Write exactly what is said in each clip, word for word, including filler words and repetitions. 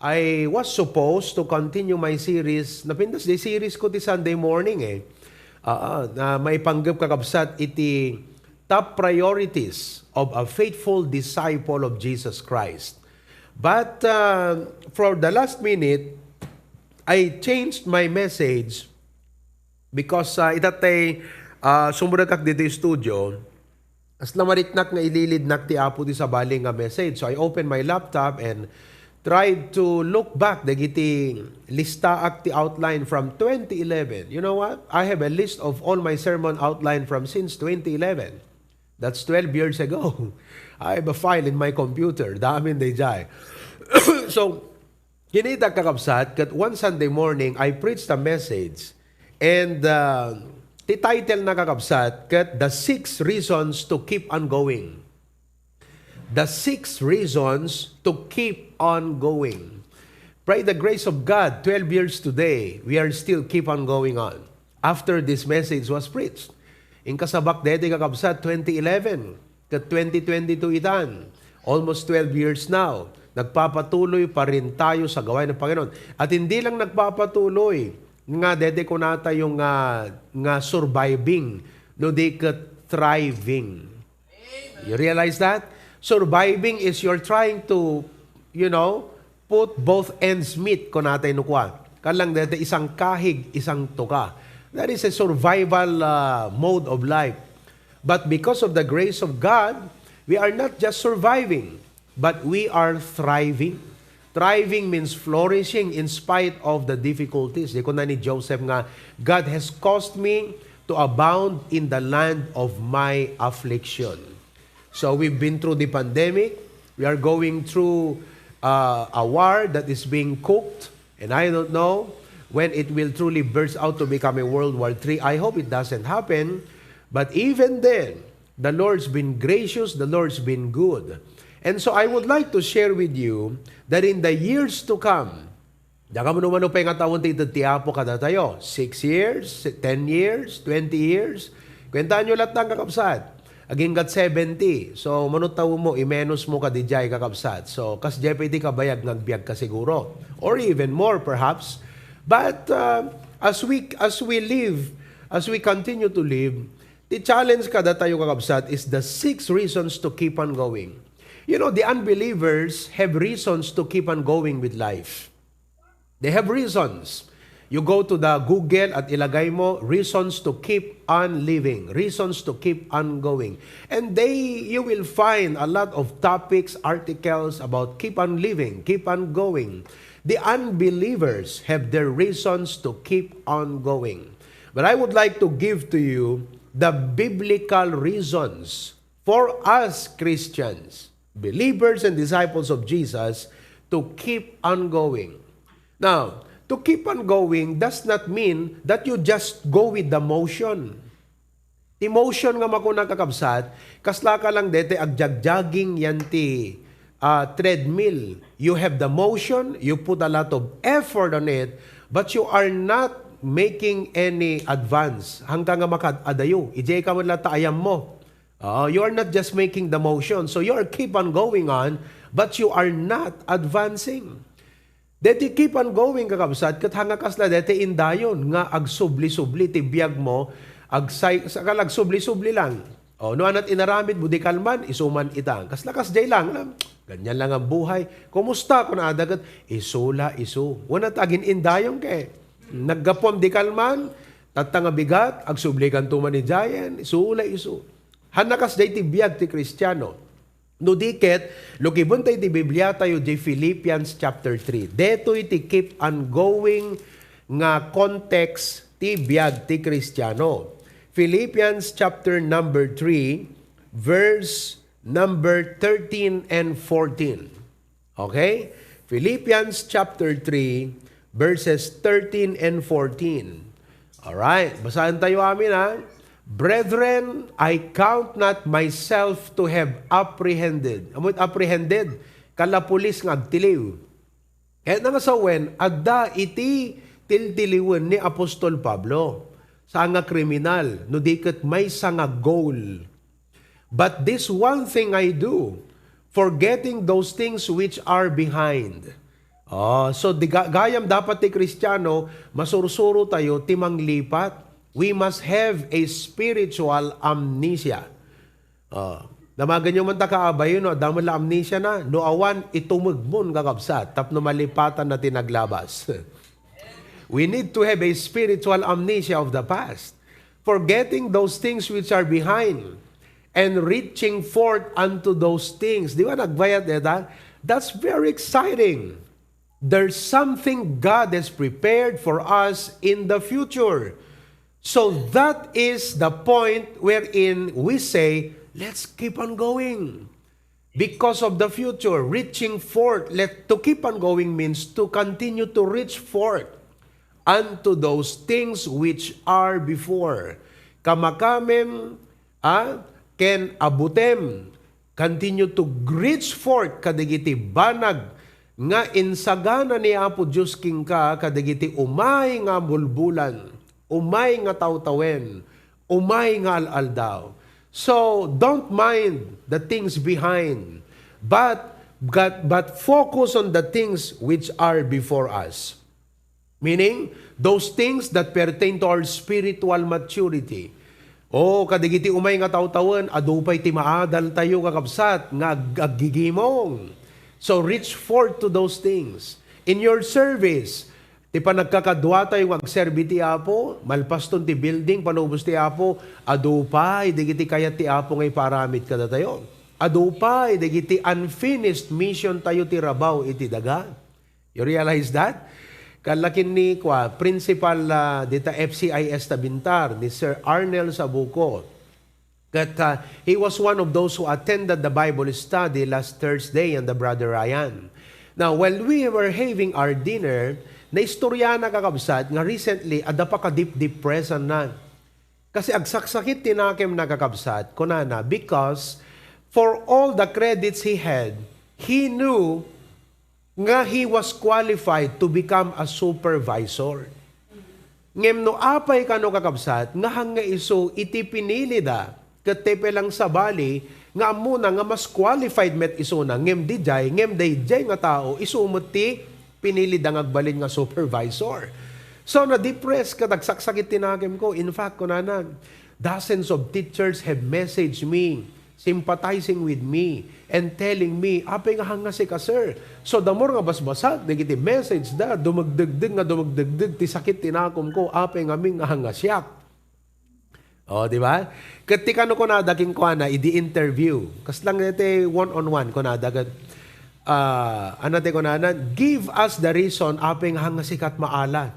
I was supposed to continue my series. Napintas di series ko ti Sunday morning eh. Ah, na maipanggep, kakabsat, iti top priorities of a faithful disciple of Jesus Christ. But uh, for the last minute, I changed my message because uh, itatay uh, sumurekak dito studio. Kasla mariknak nga ililidnak ti Apo ti sabali nga message. So I opened my laptop and tried to look back dagiti listaak ti outline from twenty eleven. You know what? I have a list of all my sermon outline from since twenty eleven. That's twelve years ago. I have a file in my computer. Damin dayjay. So, kinitak, kakabsat, ket one Sunday morning, I preached a message. And uh, ti title na, kakabsat, ket The Six Reasons to Keep on Going. The Six Reasons to Keep on Going. By the grace of God, twelve years today, we are still keep on going on. After this message was preached. Inkasabak daydi, kakabsat, twenty eleven, ket twenty twenty-two itan. Almost twelve years now. Nagpapatuloy pa rin tayo sa gawain ng Panginoon. At hindi lang nagpapatuloy nga dede kunatayo nga, nga surviving, no di ket thriving. You realize that? Surviving is you're trying to, you know, put both ends meet, kunatay no kua. Kalang dete isang kahig, isang tuka. That is a survival uh, mode of life. But because of the grace of God, we are not just surviving, but we are thriving. Thriving means flourishing in spite of the difficulties. Di kuna ni Joseph nga, God has caused me to abound in the land of my affliction. So we've been through the pandemic. We are going through uh, a war that is being cooked, and I don't know when it will truly burst out to become a World War three. I hope it doesn't happen. But even then, the Lord's been gracious, the Lord's been good. And so I would like to share with you that in the years to come, Diak ammo no mano pay nga tawen ti ited ti Apo kadatayo. Six years, ten years, twenty years. Kuentaanyo latta, kakabsat. Aginggat seventy. So, mano tawenmo, imenus mo kadi jay, kakabsat. So, kasjay pay ti kabayag nga agbiagka siguro. Or even more, perhaps. But uh, as we as we live, as we continue to live, the challenge kadatayo, kakabsat, is the six reasons to keep on going. You know, the unbelievers have reasons to keep on going with life. They have reasons. You go to the Google at ilagay mo, reasons to keep on living, reasons to keep on going. And they, you will find a lot of topics, articles about keep on living, keep on going. The unbelievers have their reasons to keep on going. But I would like to give to you the biblical reasons for us Christians, believers and disciples of Jesus, to keep on going. Now, to keep on going does not mean that you just go with the motion. Ti motion nga makuna, kakabsat, kasla ka lang dete agjogging yan ti uh, treadmill. You have the motion, you put a lot of effort on it, but you are not making any advance. Hangka nga makad-adayo, ijay ka man latta ayam mo. Uh, you are not just making the motion. So you are keep on going on, but you are not advancing. Deti keep on going, kakabsat, ket hanga kasla deti indayon nga agsubli-subli ti biag mo, agsay, sakal agsubli-subli lang. O, no anat inaramid mo, di kalman, isu man ita. Kasla kasjay lang, alam, ganyan lang ang buhay. Kumusta? Kun ada ket, isu la, isu. Wen at agin indayon ke. Naggapuam di kalman, tatta nga bigat, agsubli kan tuman ni Jayen, isu la, isu. Hanna kasjay ti biag ti Kristiano. No di ket, lukibentayo ti Biblia tayo di Philippians chapter three. Detoy ti keep on going nga context ti biag ti Kristiano. Philippians chapter number three, verse number thirteen and fourteen. Okay? Philippians chapter three, verses thirteen and fourteen. Alright, basahan tayo amin ha. Brethren, I count not myself to have apprehended. Amo't apprehended? Kalapulis nga agtiliw. Kaya nga sawen, adda iti tiltiliwen ni Apostol Pablo. Sa nga kriminal, no di ket maysa nga goal. But this one thing I do, forgetting those things which are behind. Oh, so di ga-, gayam dapat ti Kristiano, masursuro tayo ti manglipat. We must have a spiritual amnesia. Oh, damagenyo man ta kaabayo, no, adda met la amnesia na, no awan, itumegmon, kakabsat, tapno malipatan na ti naglabas. We need to have a spiritual amnesia of the past, forgetting those things which are behind and reaching forth unto those things. Di ba nagbayat deta? That's very exciting. There's something God has prepared for us in the future. So that is the point wherein we say, let's keep on going. Because of the future, reaching forth, let, to keep on going means to continue to reach forth unto those things which are before. Kamakam, ah, ken abutem, continue to reach forth kadagiti banag nga insagana ni Apo Dios kenka kadagiti umay nga bulbulan, umay nga tawtawen, umay nga al-aldaw. So, don't mind the things behind, but, but, but focus on the things which are before us. Meaning, those things that pertain to our spiritual maturity. O, kadagiti umay nga tawtawen, adu pay ti maadaltayo, kakabsat, nga ag-, aggigimong. So, reach forth to those things. In your service, ti panagkakaduatayo nga agserbi ti Apo, malpaston ti building, palubos ti Apo, adu pay dagiti kayat ti Apo nga ipaaramid kadatayo. Adu pay dagiti unfinished mission tayo ti rabaw iti daga. You realize that? Kallakin ni kua, principal, ah, dita F C I S ta Bintar, ni Sir Arnel Sabuco. That, uh, he was one of those who attended the Bible study last Thursday and the Brother Ryan. Now, while we were having our dinner, naistorya na, kakabsat, nga recently, adda pa kadipdepressan na. Kasi agsaksakit ti nakem na, kakabsat, kunana, because for all the credits he had, he knew nga he was qualified to become a supervisor. Ngem no apay kano, kakabsat, nga hangngay isu iti pinilida, ket ti pay lang sabali nga ammona nga mas qualified met isuna, ngem didiay, ngem daydiay nga tao, isu met ti pinilida nga agbalin nga supervisor. So, na-depress ket agsaksakit ti nakem ko. In fact, kunana, dozens of teachers have messaged me, sympathizing with me, and telling me, "Apay nga hangngasi ka, sir?" So, the more nga basbasat dagiti message da, dumagdagdag nga dumagdagdag ti sakit ti nakom ko, apay ngamin nga hangngasiak. O, di ba? Ket ti kano kunada kenkuana, idi interview. Kasla nga ti one-on-one, kunada ket, ah, ano ti kunana, "Give us the reason, apay nga hangngasikat maala."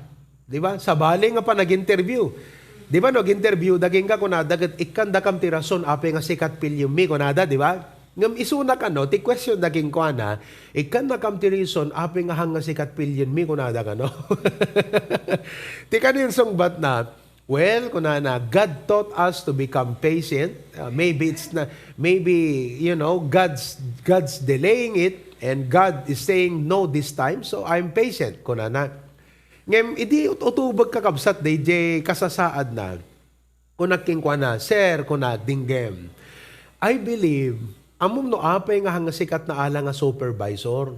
Di ba? Sabali nga panag-interview. Di ba, no, ag-interview da kenka, kunada ket, "Ikkandakam ti rason apay nga sikat pilionmi," kunada, di ba? Ngem isuna kano, ti question da kenkuana, "Ikkandakam ti reason apay nga hangngasikat pilionmi," kunada kano. Ti kano insungbatna, "Well," kunana, "God taught us to become patient. Uh, maybe it's not, maybe, you know, God's, God's delaying it, and God is saying no this time, so I'm patient," kunana. Ngem idi ut-, utubek, kakabsat, daydiay kasasaadna, kunak kenkuana, "Sir," kunak, "Dinggem, I believe, ammom no apay nga hangngasikat naala nga supervisor.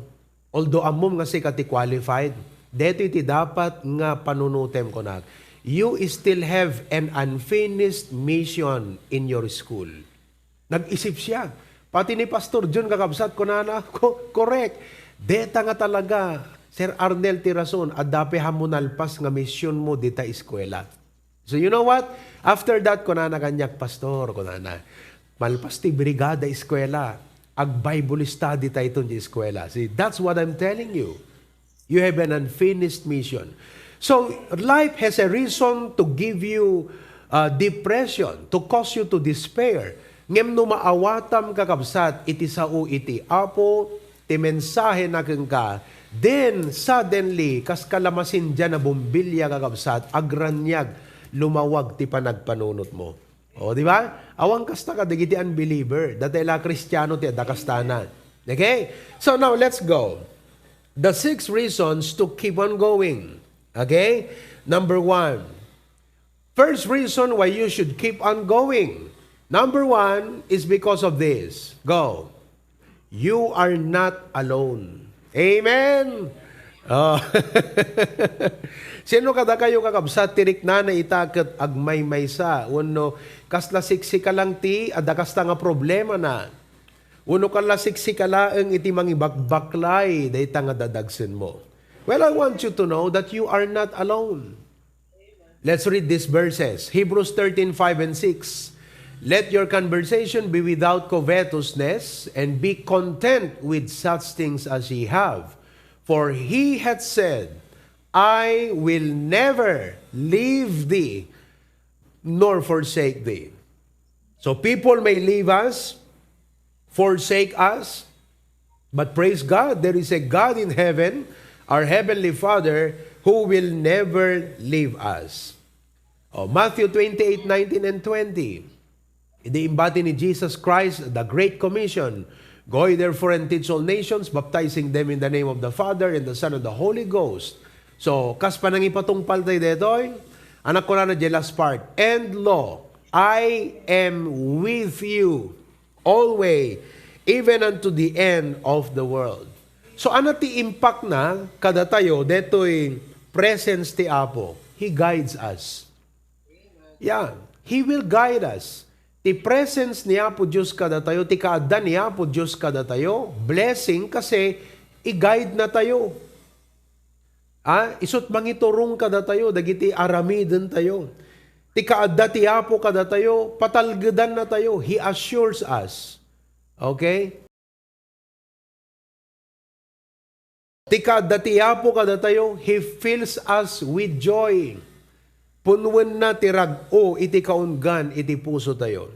Although ammom nga sika ti qualified, detoy ti dapat nga panunotem," kunak. "You still have an unfinished mission in your school." Nag-isip siak. Pati ni Pastor John, kakabsat, kunana, "Ko-, correct. Deta nga talaga, Sir Arnel, ti rason, adda pay ammo nalpas nga misionmo dita eskuela." So, you know what? After that, kunana kaniak, "Pastor," kunana, "malpas ti brigada eskuela. Ag-Bible study tayo iton di eskuela." See, that's what I'm telling you. You have an unfinished mission. So, life has a reason to give you, uh, depression, to cause you to despair. Ngem no maawatam, kakabsat, iti sao iti Apo, ti mensahena kenka, then, suddenly, kas kalamasin diay a bombilya, kakabsat, agraniag, lumawag ti panagpanunotmo. O, di ba? Awan kasta kadagiti unbeliever. Data la Kristiano ti adda kastana. Okay? So now, let's go. The six reasons to keep on going. Okay? Number one. First reason why you should keep on going. Number one is because of this. Go. You are not alone. Amen. Oh. Sino kadakayo, kakabsat, ti riknana ita ket agmaymaysa? Wenno kasla siksika lang ti adda kasta nga problema na? Wenno kasla siksika laeng iti mangibakbaklay dayta nga dadagsenmo? Well, I want you to know that you are not alone. Let's read these verses. Hebrews thirteen five and six. "Let your conversation be without covetousness, and be content with such things as ye have. For he hath said, I will never leave thee nor forsake thee." So people may leave us, forsake us, but praise God, there is a God in heaven, our Heavenly Father, who will never leave us. Oh, Matthew twenty-eight nineteen and twenty. Idi imbati ni Jesus Christ the Great Commission, "Go ye therefore and teach all nations, baptizing them in the name of the Father, and the Son, and the Holy Ghost." So, kas panangipatungpal tayo detoy, anak ko na the last part. "And lo, I am with you always, even unto the end of the world." So, ano ti impact na kadatayo detoy presence ti Apo? He guides us. Yeah, He will guide us. Ti presence ni Apo Dios kadatayo, ti kaadda ni Apo Dios kadatayo, blessing kasi i-guide na tayo. Ah, isut' mangiturong kadatayo dagiti aramiden tayo. Ti kaadda ti Apo kadatayo, patalgedan na tayo. He assures us. Okay? Ti kaadda ti Apo kadatayo, He fills us with joy. Punwenna ti rag-o iti kaunggan iti pusotayo.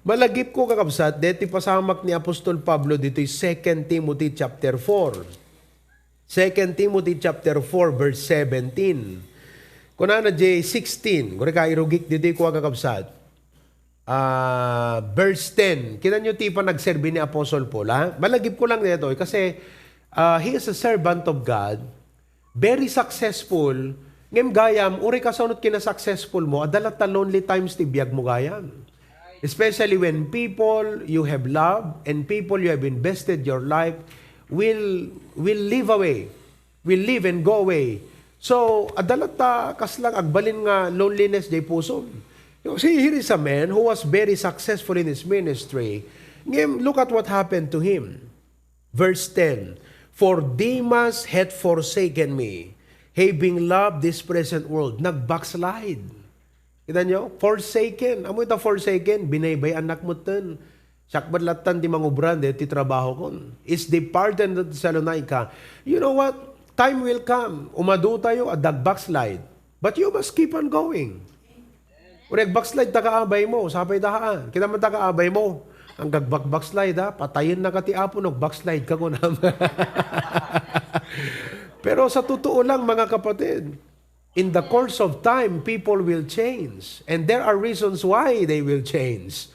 Malagipko, kakabsat, deti pasamak ni Apostol Pablo ditoy Second Timothy chapter four. Second Timothy chapter four, verse seventeen. Kunana diay sixteen, kuri ka irugik ditoy kua, kakabsat. Ah, verse ten. Kita nyo ti panagserbi ni Apostle Paul, ha? Malagipko lang detoy kasi, ah, he is a servant of God, very successful. Ngem gayam, uray kasano ti kinasuccessful mo, adda latta lonely times ti biag mo gayam. Especially when people you have loved and people you have invested your life will, will live away, will leave and go away. So, adda latta kasla agbalin nga loneliness diay pusom. You see, here is a man who was very successful in his ministry. Ngem, look at what happened to him. Verse ten, "For Demas hath forsaken me, having loved this present world." Nag-backslide. Kita nyo? Forsaken. Amo ita forsaken? Binaybay-annak metten. Siak met lattan ti mangubra, deti trabahokon. Is departed to Thessalonica. You know what? Time will come. Umadu tayo, adda ag-backslide. But you must keep on going. Uray ag-backslide ta kaabay mo, sapay ta haan. Kita man ta kaabay mo, ang gagbakbakslide, ha? Patayen na ka ti Apo no ag-backslide ka, kunam. Pero sa totoo lang, mga kapatid, in the course of time, people will change. And there are reasons why they will change.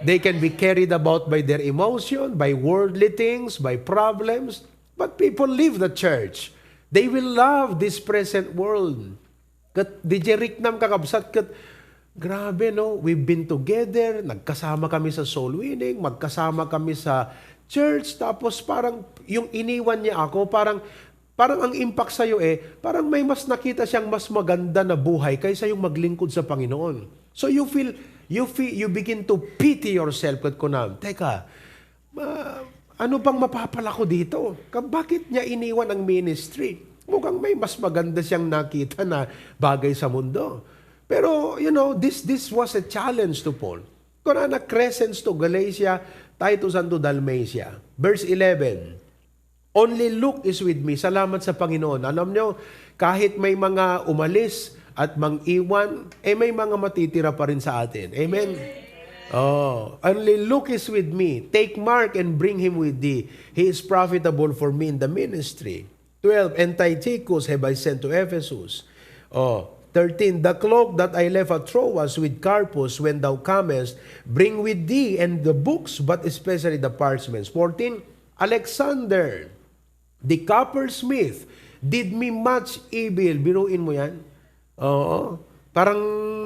They can be carried about by their emotion, by worldly things, by problems. But people leave the church. They will love this present world. Ket diay riknam, kakabsat, ket grabe, no? We've been together, nagkasama kami sa soul winning, magkasama kami sa church, tapos parang yung iniwan niya ako, parang, parang ang impact sa'yo eh, parang may mas nakita siyang mas maganda na buhay kaysa yung maglingkod sa Panginoon. So you feel, you feel, you begin to pity yourself, ket kunam, "Teka, ma-, ano pang mapapala ko dito? Ka-, bakit niya iniwan ang ministry? Mukhang may mas maganda siyang nakita na bagay sa mundo." Pero, you know, this, this was a challenge to Paul. Kunana, Crescens to Galatia, Titus unto Dalmatia. Verse eleven, "Only Luke is with me." Salamat sa Panginoon. Alam nyo, kahit may mga umalis at mang-iwan, eh may mga matitira pa rin sa atin. Amen? Oh, "Only Luke is with me. Take Mark and bring him with thee. He is profitable for me in the ministry." Twelve, "And Tychicus have I sent to Ephesus." Oh, thirteen, "The cloak that I left at Troas with Carpus, when thou comest, bring with thee, and the books, but especially the parchments." Fourteen, "Alexander, the coppersmith, did me much evil." Biruin mo yan. Oo. Parang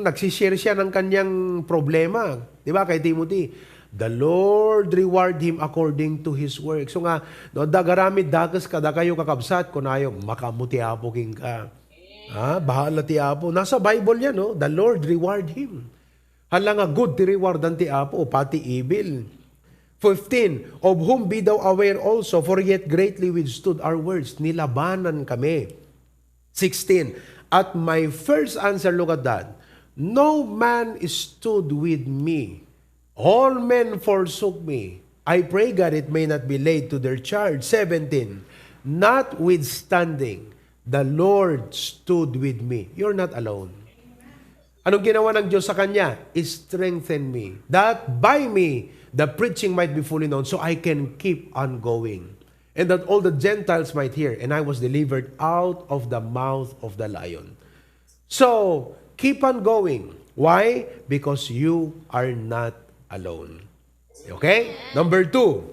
nagsishare siya ng kanyang problema. Di ba, kay Timothy? The Lord reward him according to his work. So nga, no, adda agaramid dakes kadakayo, kakabsat, kunayo, "Makaammo ti Apo kenka." Ah, bahala ti Apo. Nasa Bible yan, no? "The Lord reward him." Hala nga good ti rewardan ti Apo, pati evil. Fifteen, "Of whom be thou aware also, for he hath greatly withstood our words." Nilabanan kami. Sixteen, "At my first answer," look at that, "no man stood with me. All men forsook me. I pray God it may not be laid to their charge." Seventeen, "Notwithstanding, the Lord stood with me." You're not alone. Anong ginawa ng Diyos sa kanya? "Strengthen me, that by me the preaching might be fully known, so I can keep on going, and that all the Gentiles might hear, and I was delivered out of the mouth of the lion." So, keep on going. Why? Because you are not alone. Okay? Number two,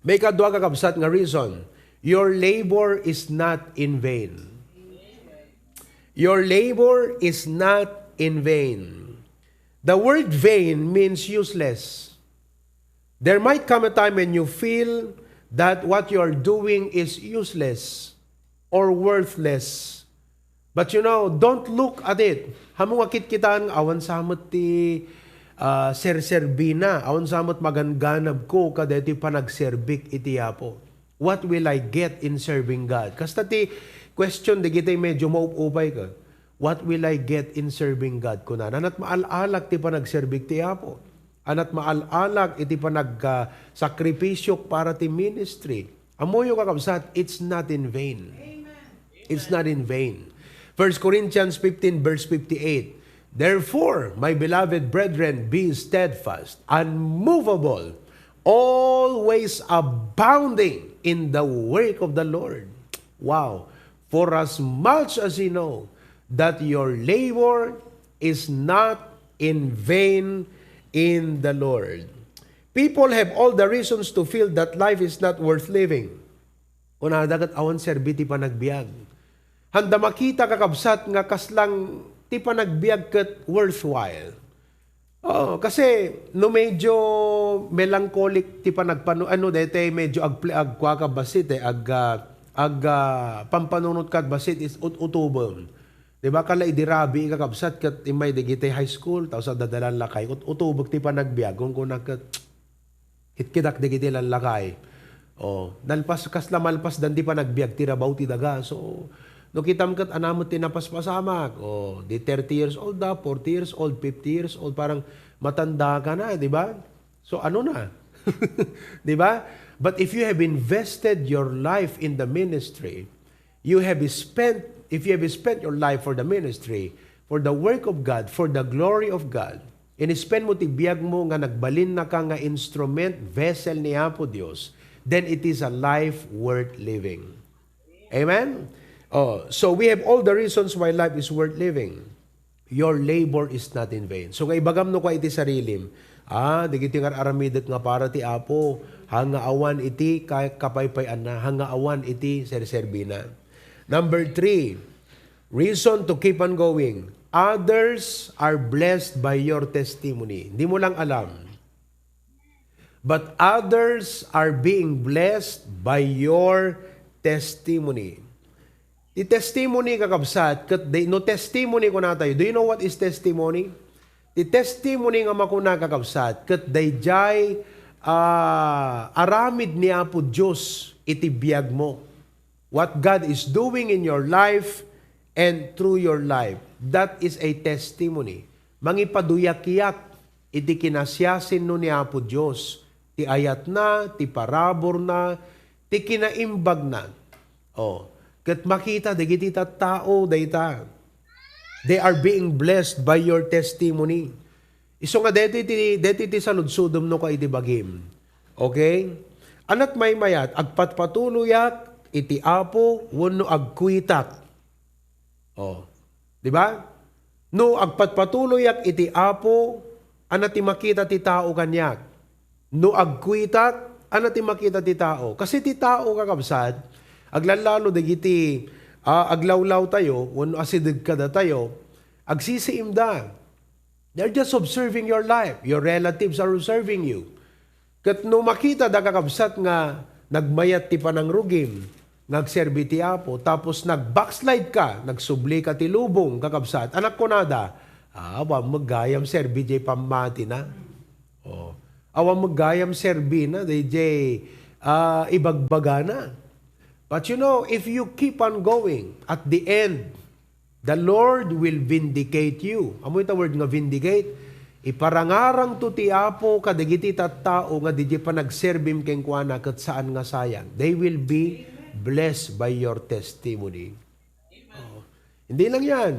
may kadua, kakabsat, nga reason. Your labor is not in vain. Your labor is not in vain. The word vain means useless. There might come a time when you feel that what you are doing is useless or worthless. But you know, don't look at it. Hamu nga kitkitan, awan sa met ti, ah, serserbina, awan sa met maganganabko kadaytoy panagserbik iti Apo. What will I get in serving God? Kasta ti question dagiti medyo maup-upay ka. "What will I get in serving God?" Kunana, anat maal-alak ti panagserbik ti Apo. Anat maal-alak iti panag-, ah, sakripisiok para ti ministry. Ammoyo, kakabsat, it's not in vain. It's not in vain. First Corinthians fifteen, verse fifty-eight, "Therefore, my beloved brethren, be steadfast, unmovable, always abounding in the work of the Lord." Wow. "For as much as you know that your labor is not in vain in the Lord." People have all the reasons to feel that life is not worth living. Kunada ket awan serbi ti panagbiag. Handa makita, kakabsat, nga kaslang ti panagbiag ket worthwhile. Oo, kasi no medyo melancholic ti panagpanu-, ano, daytoy medyo agpl-, agkuaka bassit, eh, ag-, ah, ag-, ah, pampanunot kad bassit is ut-, utubem. Di ba, kala idi rabii, kakabsat, ket immay dagiti high school, tapos adda lallakay, ut-, utubek ti panagbiag, kunkuna ket, kitkitak dagiti lallakay. Oh, nalpas, kasla malpasdan ti panagbiag ti rabaw ti daga. So, no kitam ket ania met ti napaspasamak, oh, di thirty years old da, forty years old, fifty years old, parang matanda ka na, di ba? So, ano na? Di ba? But if you have invested your life in the ministry, you have spent, if you have spent your life for the ministry, for the work of God, for the glory of God, in-spend mo ti biag mo nga nagbalin na ka nga instrument, vessel ni Apo Dios, then it is a life worth living. Amen? Oh, so we have all the reasons why life is worth living. Your labor is not in vain. So, nga ibagam no kua iti sarilim, ah, dagiti nga ar-aramidak nga para ti Apo, hanga awan iti ka-, kapaypay-anna, hanga awan iti serserbina. Number three, reason to keep on going. Others are blessed by your testimony. Hindi mo lang alam. But others are being blessed by your testimony. Ti testimony, kakabsat, ket day-, no testimony kunatayo, do you know what is testimony? Ti testimony nga makuna, kakabsat, ket daydiay, ah, aramid ni Apo Dios iti biag mo. What God is doing in your life and through your life. That is a testimony. Mangipaduyakiak iti kinasiasino ni Apo Dios, ti ayatna, ti paraburna, ti kinaimbagna. Oh, ket makita dagiti tattao dayta. They are being blessed by your testimony. Isu nga deti ti, deti ti saludsodem no kua iti bagim. Okay? Anat maymayat, agpatpatuloyak iti Apo wenno agkuitak. Oh. Di ba? No agpatpatuloyak iti Apo, ania ti makita ti tao kaniak? No agkuitak, ania ti makita ti tao? Kasi ti tao, kakabsat, aglallalo dagiti, ah, aglawlawtayo, wenno asideg kadatayo, agsisiimda. They're just observing your life. Your relatives are observing you. Ket no makitada, kakabsat, nga nagmayat ti panangrugim nga agserbi ti Apo, tapos nag-backslide ka, nagsubli ka ti lubong, kakabsat, anak kunada, "Ah, awan met gayam serbi jay pammatina. Oh, awan met gayam serbi na, jay, ah, ibagbagana." But you know, if you keep on going, at the end, the Lord will vindicate you. Ammo ita word nga vindicate? Iparangarangto ti Apo kadagiti tattao nga didiay panagserbim kenkuana ket saan nga sayang. They will be blessed by your testimony. Oh. Hindi lang yan.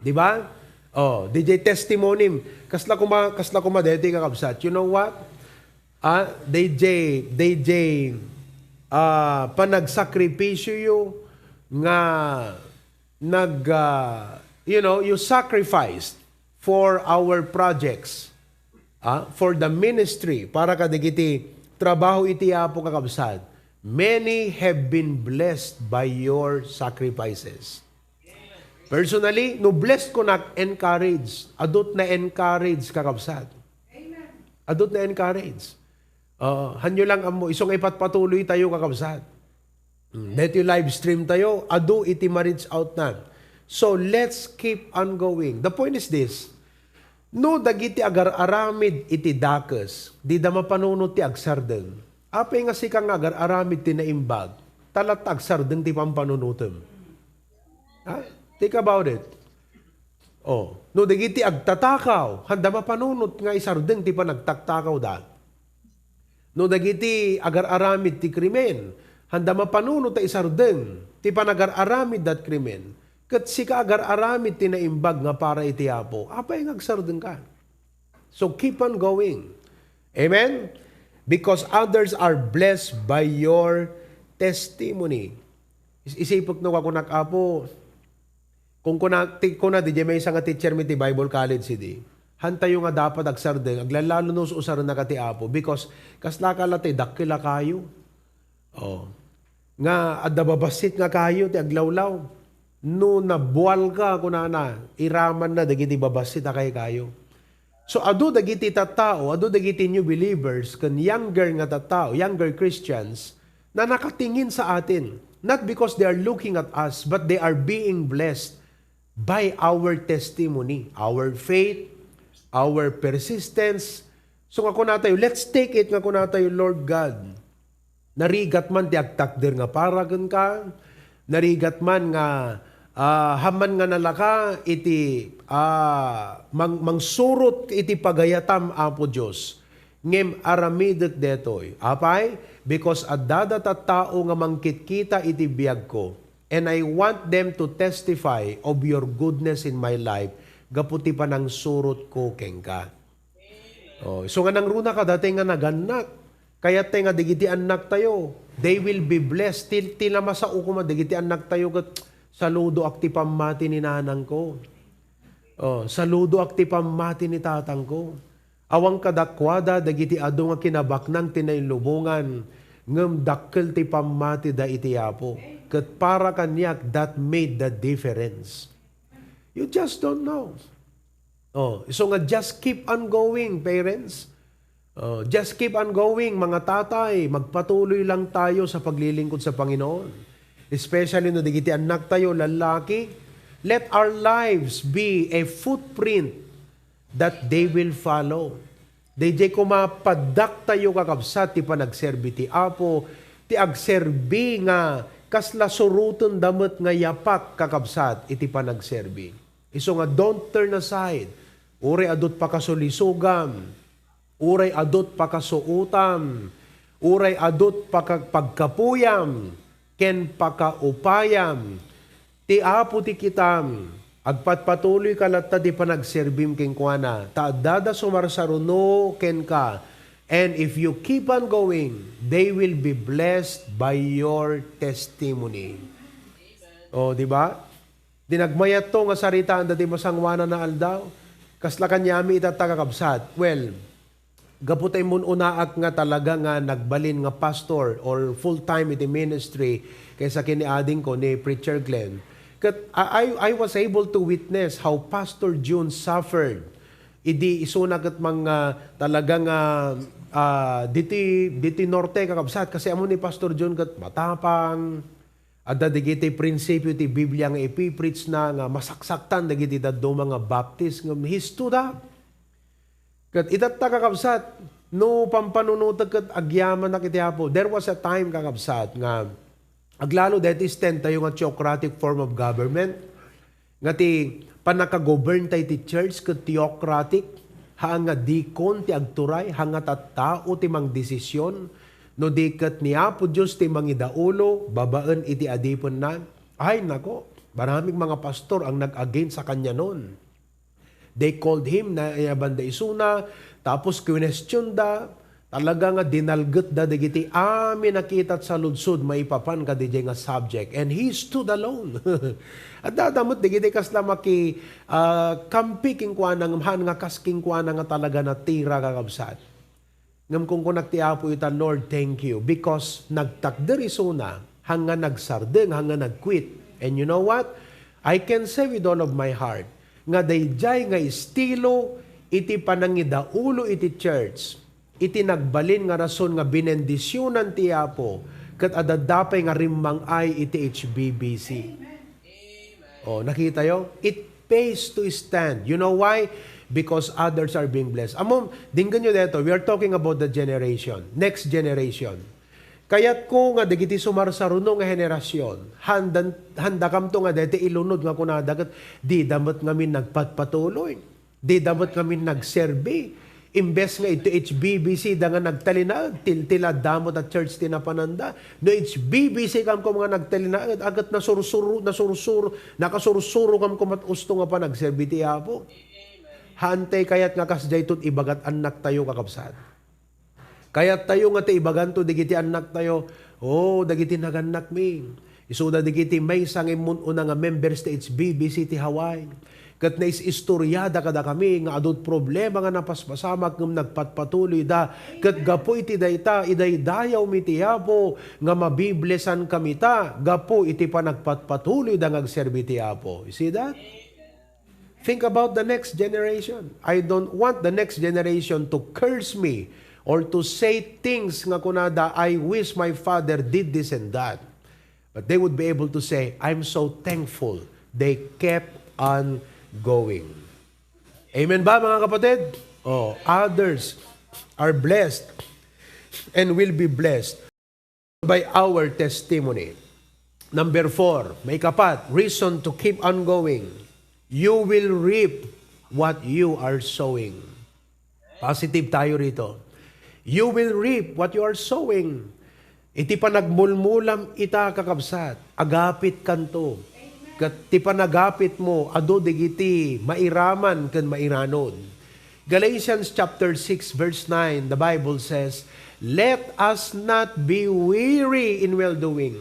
Di ba? Oh, didiay testimony. Kasla kuma, kasla kuma deti, kakabsat. You know what? Ah, didiay, didiay, ah, panagsakripisyo nga nag, ah, you know, you sacrificed for our projects, ah, for the ministry, para kadagiti trabaho iti Apo, kakabsat. Many have been blessed by your sacrifices. Personally, no blessed ko, nak-encourage. Adut na encourage, kakabsat. Adut na encourage. Uh, hanyo lang ammo, isu nga ipatpatuloy tayo, kakabsat. Mm, detoy live stream tayo, adu iti ma-reach out na. So, let's keep on going. The point is this. No dagiti agar-aramid iti dakes, dida mapanunot ti agsardeng. Apay nga sika nga agar-aramid ti naimbag, ta latta agsardeng ti pampanunotem. Ha? Think about it. Oh, no dagiti agtatakaw, handa mapanunot nga isardeng ti panagtaktakawda. No dagiti agar-aramid ti krimen, handa mapanunot ta isardeng ti panagar-aramid dat krimen. Ket sika agar-aramid ti naimbag nga para iti Apo, apay nga agsardengka? So keep on going. Amen? Because others are blessed by your testimony. Is-, isipek no, kunak, Apo, kung kuna, ti, kuna, didiay maysa nga teacher mi ti Bible College idi, hantayo nga dapat agsardeng, aglalalo no us-usarenna ka ti Apo, because kasla ka la ti dakkel a kayo. Oh. Nga adda babassit nga kayo ti aglawlaw. No nabual ka, kunana, iramanna dagiti babassit a kaykayo. So, adu dagiti tattao, adu dagiti new believers, ken younger nga tattao, younger Christians, na nakatingin sa atin. Not because they are looking at us, but they are being blessed by our testimony, our faith, our persistence. So, nga kunatayo, let's take it, nga kunatayo, Lord God, narigat man ti agtakder nga para kenka, narigat man nga, ah, hamman nga nalaka iti, ah, mang-, mangsurot iti pagayatam, Apo Dios, ngem aramidek detoy. Apay? Because addada tattao nga mangkitkita iti biagko, and I want them to testify of your goodness in my life gapu ti panangsurotko kenka. Oh, isu nga nangruna kadato nga nagannak. Kayat tayo nga dagiti annaktayo, they will be blessed. Ti, ti namasao koma dagiti annaktayo ket, "Saludoak ti pammati ni nanangko. Oh, saludoak ti pammati ni tatangko. Awan kadakuada dagiti adu nga kinabaknang ti nailubongan, ngem dakkel ti pammatida iti Apo. Ket para kaniak, that made the difference." You just don't know. Oh, isu nga just keep on going, parents. Oh, just keep on going, mga tatay. Magpatuloy lang tayo sa paglilingkod sa Panginoon. Especially no dagiti annaktayo, lallaki. Let our lives be a footprint that they will follow. Daydiay koma paddaktayo, kakabsat, ti panagserbi ti Apo, ti agserbi nga kasla surotenda met nga yapak, kakabsat, iti panagserbi. Isu nga don't turn aside. Uray adut pakasulisogam, uray adut pakasuotam, uray adut paka-, pagkapuyam, ken pakaupayam, ti Apo ti kitam. Agpatpatuloyka latta ti panagserbim kenkuana, ta addada sumarsaruno kenka. And if you keep on going, they will be blessed by your testimony. O, di ba? Di nagmayatto nga saritaan dati masangoanan a aldaw. Kasla kaniami itatta, kakabsat? Well, gapu ta immun-unaak nga talaga nga nagbalin nga pastor or full-time iti ministry kaysa ken ni adingko, ni Preacher Glenn. Ket I, I, I was able to witness how Pastor Jun suffered idi isuna ket mang, ah, talaga nga Ah, diti, diti norte, kakabsat, kasi ammo ni Pastor John ket matapang. Adda dagiti prinsipio ti Biblia nga ipipreach na nga masaksaktan dagiti dadduma nga Baptist ngem he's stood up. Ket itatta, kakabsat, no pampanunotek ket agyamanak iti Apo. There was a time, kakabsat, nga aglalo daytoy stand tayo nga theocratic form of government, nga ti pannakagovern tayo ti church ket theocratic, haan nga deacon ti agturay, haan nga tattao ti mangdesisyon, no di ket ni Apo Dios ti mangidaulo babaen iti adipenna. Ay, nako, maraming mga pastor ang nag-against sa kanyanon. They called him, na, eh, banda isuna, tapos question da, talaga nga dinalget da dagiti amin a kitat sa ludsod maipapan kadidiay nga subject. And he stood alone. Adda, adda met dagiti kasla maki, ah, kampi kenkuana, ngem haan nga kas kenkuana nga talaga natira, kakabsat. Ngem kunkunak ti Apo ita, "Lord, thank you," because nagtakder isuna, haan nga nagsardeng, haan nga nagquit. And you know what? I can say with all of my heart, nga daydiay nga estilo iti panangidaulo iti church, iti nagbalin nga rason nga binendisionan ti Apo, ket adda pay nga rimmang-ay iti H B B C. Oh, nakita yo? It pays to stand. You know why? Because others are being blessed. Amom, dinggen yo dito, we are talking about the generation, next generation. Kayatko nga dagiti sumarsaruno nga henerasyon, handan, handakamto nga daytoy ilunod nga kunada ket dida met ngamin nagpatpatuloy. Dida met ngamin nagserbi. Imbes nga iti H B B C da nga nagtalinaed, tiltila damo ta church ti napananda. No H B B C kam koma nga nagtalinaed, agat nasursuro, nasursuro, nakasursuro kam koma usto nga panagserbi ti Apo. Haantay kayat nga kas dayton ibagat annak tayo, kakabsat. Kayat tayo nga ti ibaganto dagiti annak tayo, o dagiti nagannakmi. Isuda dagiti maysa nga immun-una nga members ti H B B C ti Hawaii. Ket nais-istoriada kadakami nga adut problema nga napaspasamak ngem nagpatpatuloyda. Ket gapu iti dayta, idaydayawmi ti Apo nga mabiblesan kamita gapu iti panagpatpatuloyda nga agserbi ti Apo. You see that? Think about the next generation. I don't want the next generation to curse me or to say things nga kunada, "I wish my father did this and that." But they would be able to say, "I'm so thankful they kept on going." Amen ba, mga kapatid? Oh, others are blessed and will be blessed by our testimony. Number four, maikapat, reason to keep on going. You will reap what you are sowing. Positive tayo rito. You will reap what you are sowing. Iti panagmulmulam ita, kakabsat, agapit kanto. Ket ti panagapit mo, adu dagiti mairaman ken mairanod. Galatians chapter six, verse nine, the Bible says, "Let us not be weary in well-doing."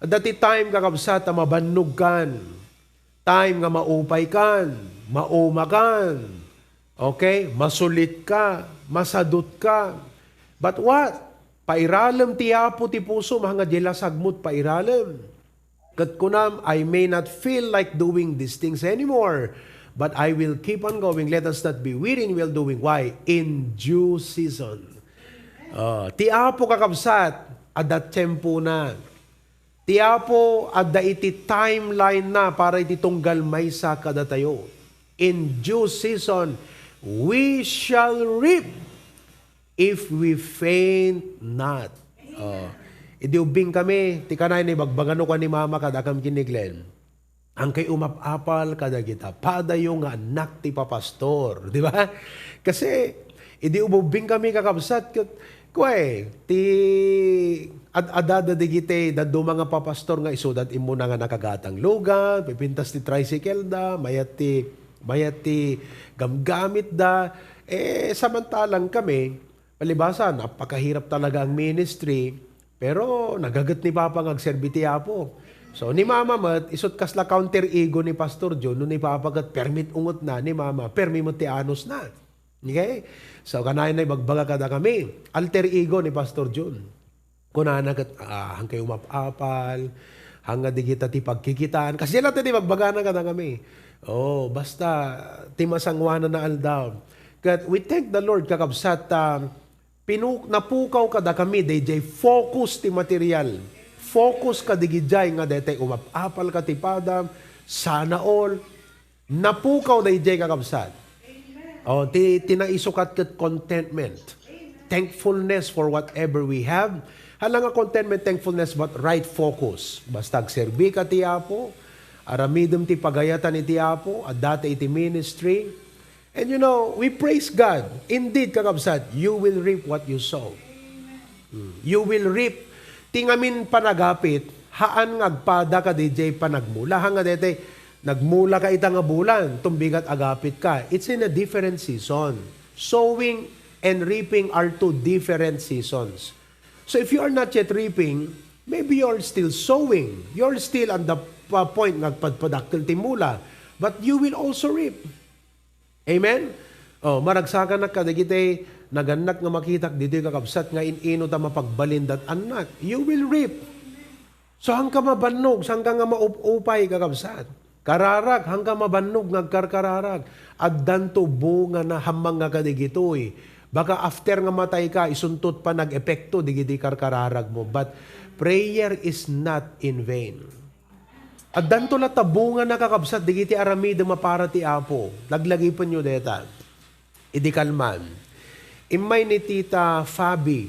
Adda ti time, kakabsat, a mabannog kan. Time nga maupay kan, mauma kan. Okay? Masulit ka, masadut ka. But what? Pairalem ti Apo ti pusom, haan nga di lasagmo pairalem. Ket kunam, "I may not feel like doing these things anymore, but I will keep on going." Let us not be weary in well-doing. Why? In due season. Ah, ti Apo, kakabsat, adda tiempona. Ti Apo adda iti timeline na para iti tunggal maysa kadatayo. In due season, we shall reap if we faint not. Oh. Idi ubbing kami, ti kanay ni bagbagano ka ni Mama kada kam kiniglen. Ang kay umap-apal kadagita padayo nga annak ti papastor, di ba? Kasi idi ububbing kami, kakabsat, ket kuay, ti ad-, adada digiti dadduma nga papastor nga isudat immuna nga nakagatang lugan, pipintas ti tricycle da, mayat ti, mayat ti gamgamit da. Eh, samantalang kami, palibasa, napakahirap talaga ang ministry, pero nagaget ni Papa nga agserbi ti Apo. So, ni Mama met, isut kasla counter ego ni Pastor John, no ni Papa ket permit ungot na, ni Mama, permi met ti anus na. Okay? So, kanayon na ibagbaga kada kami, alter ego ni Pastor John. Kunana ket, ah, haan kay umap-apal, haan nga digita ti pagkikitaan. Kasi latta ti bagbagana kada kami. Oh, basta ti masangoanan a aldaw. Ket we thank the Lord, kakabsat, ah, Pinu-, napukaw kadakami dayjay focus ti material. Focus kadigidiay nga daytay umap-apal ka ti padam, sana all. Napukaw dayjay, kakabsat. O, ti, ti naisukat ket contentment. Thankfulness for whatever we have. Hala nga contentment, thankfulness, but right focus. Basta agserbi ka ti Apo, aramidem ti pagayatan iti Apo, adda ta iti ministry. And you know, we praise God. Indeed, kakabsat, you will reap what you sow. Mm. You will reap. Ti ngamin panagapit, haan nga agpada ka dayjay panagmula. Haan nga daytay, nagmula ka ita nga bulan, tumbigat agapit ka. It's in a different season. Sowing and reaping are two different seasons. So if you are not yet reaping, maybe you're still sowing. You're still at the pa-, point nga agpadpadakkel ti mula. But you will also reap. Amen? O, maragsakanak kadagiti nagannak nga makitak ditoy, kakabsat, nga in-ino ta mapagbalindat annak. You will reap. So, haanka mabannog, haanka nga maup-upay, kakabsat. Kararag, haanka mabannog nga agkarkararag. Addanto bungana, hammang nga kadigitoy. Baka after nga matay ka, isuntot pa nag-epekto digiti karkararag mo. But prayer is not in vain. Addanto latta bungana, kakabsat, digiti aramidem a para ti Apo. Laglagipenyo dayta. Idi kalman. Immay ni Tita Fabi,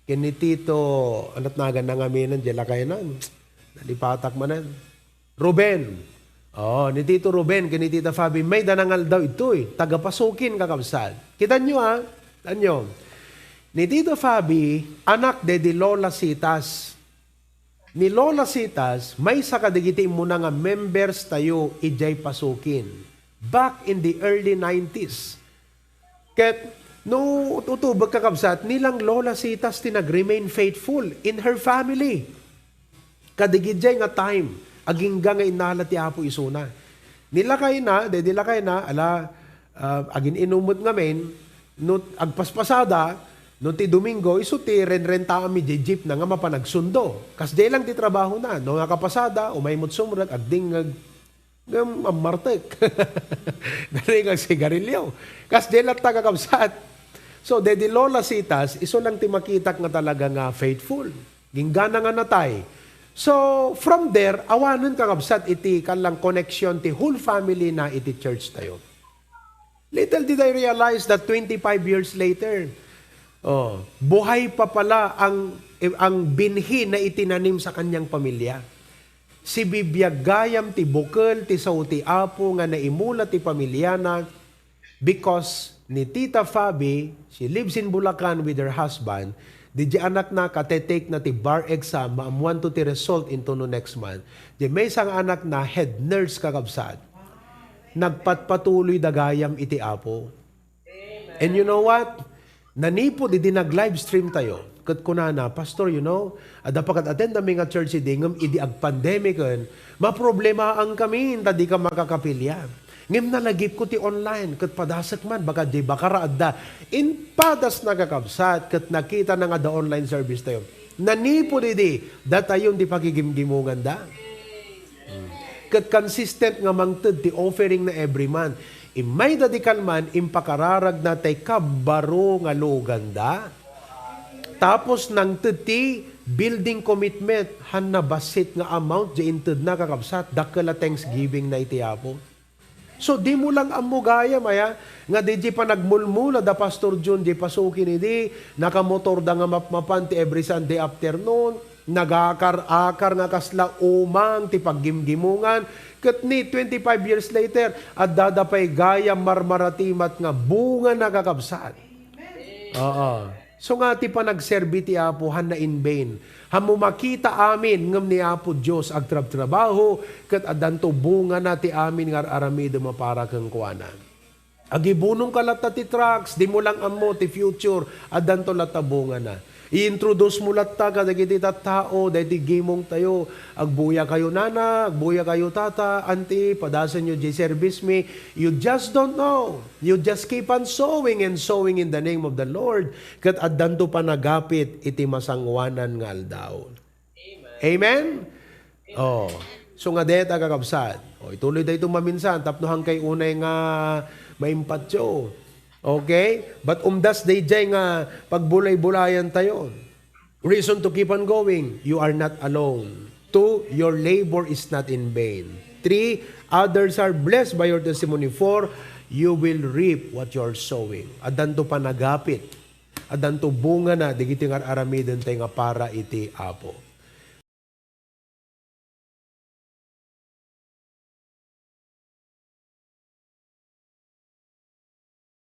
ken ni Tito, anat nagan na ngamin, diay lakayna. Nalipatak manen. Ruben. O, ni Tito Ruben, ken ni Tita Fabi, mayda nangaldaw ditoy. Taga Pasukin, kakabsat. Kitanyo, a? Tanyo. Ni Tito Fabi, anak daydi Lola Sitas. Ni Lola Sitas, maysa kadagiti immuna nga members tayo idiay Pasukin, back in the early nineties. Ket no utubek, kakabsat, ni lang Lola Sitas ti nag-remain faithful in her family. Kadigidiay nga time, agingga nga innala ti Apo isuna. Ni lakayna, daydi lakayna, ala, ah, agin-inumot ngamin, no agpaspasada, no ti Domingo, isu ti renrentaanmi diay jeepna nga mapan agsundo. Kasdiay lang ti trabahona, no nga kapasada, umay met sumrek, agdingngeg, ngem ammartek. Nariing agsigarilyo. Kasdiay latta, kakabsat. So, daydi Lola Sitas, isu lang ti makitak nga talaga nga faithful. Ginggana nga natay. So, from there, awanen, kakabsat, iti kallang connection ti whole family na iti church tayo. Little did I realize that twenty-five years later, o, buhay pa pala ang, ang binhi na itinanim sa kanyang pamilya. Sibibiag gayam ti bukel ti sao ti Apo nga naimula ti pamilyana, because ni Tita Fabi, she lives in Bulacan with her husband, diay anakna, kate-take na ti bar exam, maammuanto ti result into no next month. Diay maysa nga anakna, head nurse, kakabsat. Nagpatpatuloyda gayam iti Apo. And you know what? Nanipud idi nag-live stream tayo, ket kunana, "Pastor, you know, adda pagad-attendami nga church idi, ngem idi agpandemiken, maproblemaankamin ta dika makakapilya. Ngem nalagipko ti online, ket padasek man, baka diay bakara adda." Impadasna, kakabsat, ket nakitana nga adda online service tayo. Nanipud idi, datayon ti pakigimgimonganda. Hmm. Ket consistent nga mangted ti offeringna every month. Immayda di kalman, impakararagna tay kabbaro nga luganda. Tapos nangted ti building commitment, han nabassit nga amount diay intedna, kakabsat, dakkel a thanksgiving na iti Apo. So, dimo lang ammo gayam aya, nga diay panagmulmula da Pastor John diay Pasukin idi, nakamotorda nga mapmapan ti every Sunday afternoon, nagakar-akar nga kasla umang ti paggimgimongan, ket ni twenty-five years later, addada pay gayam marmaratimat nga bungana, kakabsat. Oo. So nga ti panagserbi ti Apo, hanna in vain. Hammo makita amin, ngem ni Apo Dios agtrabtrabaho, ket addanto bungana ti amin nga ar-aramidem a para kenkuana. Agibunongka latta ti tracts, dimo lang ammo ti future, addanto latta bungana. I-introduce mo latta kadagiti tattao, daydi gimong tayo, "Agbuya kayo, nana, agbuya kayo, tata, auntie, padasenyo diay service mi." You just don't know. You just keep on sowing and sowing in the name of the Lord. Ket addanto panagapit iti masangoanan nga aldaw. Amen? Oh. So nga deta, kakabsat. Oh, ituloy dayto maminsan, tapno hankay unay nga maimpatyo. Okay? But umdas dayjay nga pagbulay-bulayan tayo. Reason to keep on going. You are not alone. Two, your labor is not in vain. Three, others are blessed by your testimony. Four, you will reap what you are sowing. Addanto panagapit. Addanto bungana dagiti nga ar-aramiden tay nga para iti Apo.